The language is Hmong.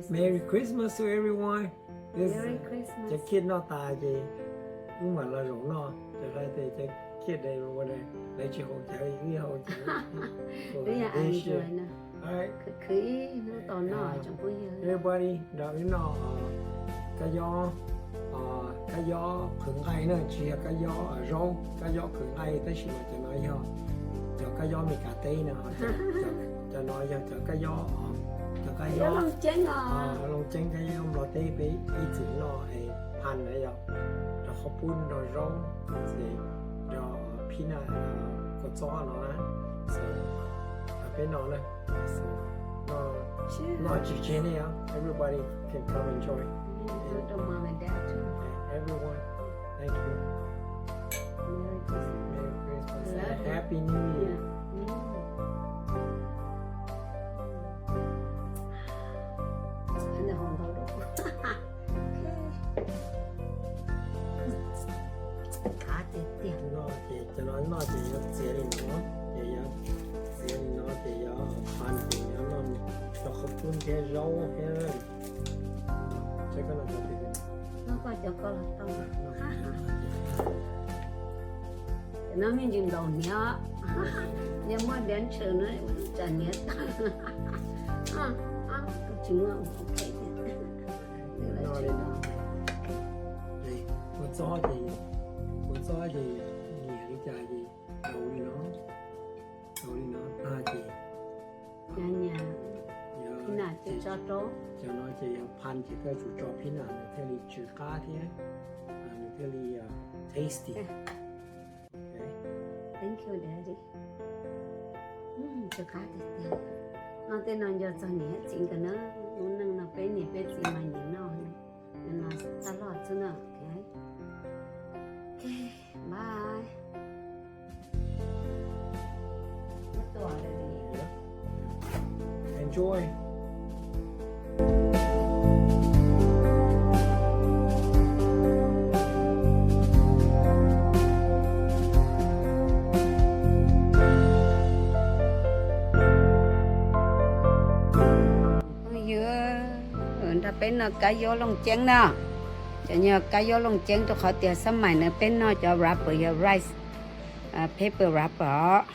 Merry Christmas to everyone. Merry Christmas. Cov kids noj tas ces wb mam los zaum noj, cov hais tias cov kids day ua lawv tsis haus cawv, wb haus cawv. Wb yog enjoy na. Khwv ib hnub tau noj tsoom phooj ywg. Everybody, nrog wb noj kab yob, kab yob qhwv nqaij na, tsis yog kab yob zaub, kab yob qhwv nqaij, tab sis mas cov no yog cov kab yob Meskas teb no, cov no yog cov kab yob, cov kab yob, Looj Ceeb, kab yob Nplog teb peb ib txwm noj es phaj na yog nrog qhov pub nrog zaub, nrog peanut, kua txob no na. So, peb noj na. So, noj tsis tseg nej os. Everybody can come enjoy. Everyone, thank you. Merry Christmas and Happy New Year. Kav tiag tiag. Noj ces cov no noj ces yuav txiav li no, ces yuav txiav li no ces yuav phaj ces yuav noj rau qhov pub thiab zaub thiab. Noj koj cov koj los tau. Cov no me ntsis ntaus hniav, yog muaj diav ntshis no tsam hniav tag. Tsis muaj, ok. Kua txob ces, kua txob ces nyiam li cas ces daus li no, daus li no tag ces, nyiam, nyiam, phij nam ces tso rau. Cov no ces yog phaj ces koj yuav tsum tso phij nam nws thiaj li tsw qab thiab nws thiaj li tasty. Thank you, Daddy. Tsw qab tiag tiag. Noj tej no nco txog niam txiv nkawd na, lub neej no peb niam peb txiv mas nyiam noj, no taj loj xwb na. Ok, bye. Enjoy. Phooj ywg, nrog peb noj kab yob Looj Ceeb na. Cov no yog kab yob Looj Ceeb rau qhov tias xab mais no peb noj cov wrapper yog rice paper wrapper os.